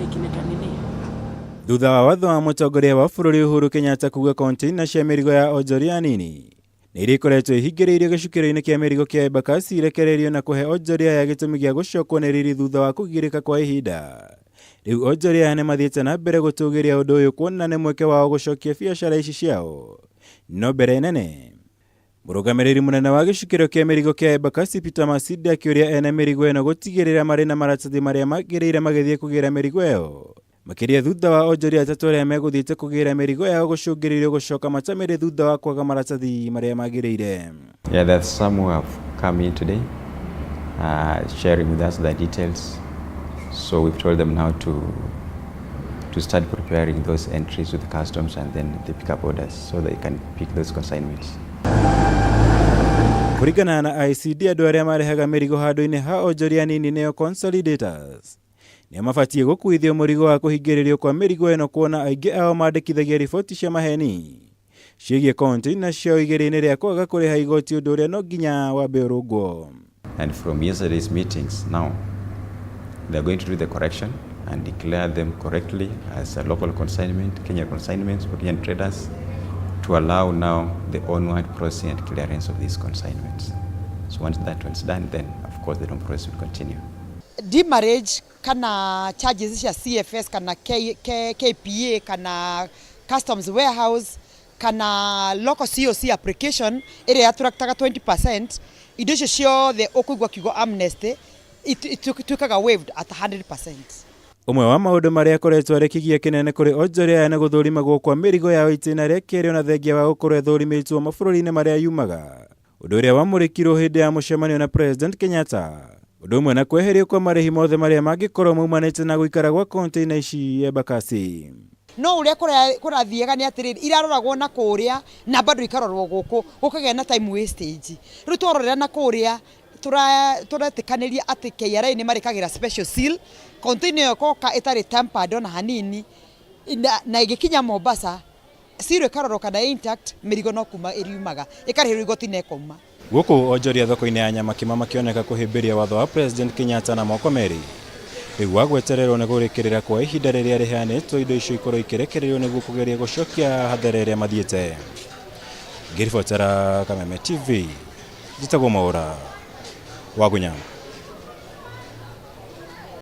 Nikileta nini. Thutha wa watho wa mũtongoria wa bũrũri Uhuru Kenyatta kuga container cia mĩrigo ya onjoria nini nĩ iria ikoretwo ihingĩrĩirio gĩcukĩro-inĩ kĩa mĩrigo kĩa Embakasi irekereirio na kũhe onjoria aya gĩtũmi gĩa gũcokwo nĩ riri thutha wa kũgirĩka kwa ihinda. Rĩu onjoria aya nĩ mathiĩte na mbere gũtũgĩria ũndũ ũyũ kuona nĩ mweke wao gũcokia biacara ici ciao. No mbere nene Mũrũgamĩrĩri mũnene wa gĩcukĩro kĩa mĩrigo kĩa Embakasi Peter Masinde akĩũria ene mĩrigo ĩno gũtigĩrĩra marĩ na maratathi marĩa magĩrĩire magĩthiĩ kũgĩra mĩrigo ĩyo. Makĩria thutha wa onjoria atatũ arĩa megũthiĩte kũgĩra mĩrigo yao gũcũngĩrĩrio gũcoka matamĩrĩ thutha wa kwaga maratathi marĩa magĩrĩire. Yeah, there's some who have come in today, sharing with us their details. So we've told them now to start preparing those entries with the customs and then they pick up orders so they can pick those consignments. Kũringana na ICD, andũ arĩa marehaga mĩrigo handũ-inĩ ha onjoria nini, nĩo consolidators, nĩo mabatiĩ gũkuithio mũrigo wa kũhingĩrĩrio kwa mĩrigo ĩno, kuona aingĩ ao mandĩkithagia riboti cia maheni ciĩgiĩ container ciao igĩrĩ-inĩ rĩa kwaga kũrĩha igoti, ũndũ ũrĩa no nginya wambe ũrũngwo. And from yesterday's meetings now, they're going to do the correction and declare them correctly as a local consignment, Kenyan consignments for Kenyan traders, to allow now the onward processing and clearance of these consignments. So once that one's done, then of course the normal process will continue. Demurrage kana charges cia CFS kana KPA kana customs warehouse kana local COC application ĩrĩa yatũraktaga 20%, indo icio ciothe ũkũigua kiugo amnesty ituĩkaga waived at 100%. Ũmwe wa maũndũ marĩa akoretwo arĩ kĩgia kĩnene kũrĩ onjoria aya nĩ gũthũrimagwo kwa mĩrigo yao itĩna rĩa kerĩ, ona thengia wa gũkorwo ĩthũrimĩtwo mabũrũri-inĩ marĩa yumaga, ũndũ ũrĩa wamũrĩkirwo hĩndĩ ya mũcemanio na President Kenyatta, ũndũ ũmwe na kweherio kwa marĩhi mothe marĩa mangĩkorwo maumanĩte na gũikara gwa container ici Embakasi. No ũrĩa kũrathiaga nĩ atĩrĩrĩ, iraroragwo na kũrĩa na bado ikarorwo gũkũ, gũkagĩa na time wastage. Rĩu twarorera na kũrĩa, tũretĩkanĩria atĩ KRA nĩ marĩkagĩra special seal container ĩyo koka ĩtarĩ tampered ona hanini, na ĩgĩkinya Mombasa, seal ĩkarorwo kana intact, mĩrigo no kuma ĩriumaga, ĩkarĩhĩrwo igoti na ĩkauma. Gũkũ onjoria thoko-inĩ ya Nyamakima makĩoneka kũhĩmbĩria watho wa President Kenyatta na moko merĩ. Rĩu wa gwetererwo nĩ kũrĩkĩrĩra kwa ihinda rĩrĩa rĩheanĩtwo indo icio ikorwo ikĩrekererio nĩguo kũgeria gũcokia hathara ĩrĩa mathiĩte. Ngĩribotera Kameme TV, njĩtagwo Mwaũra Wagunya.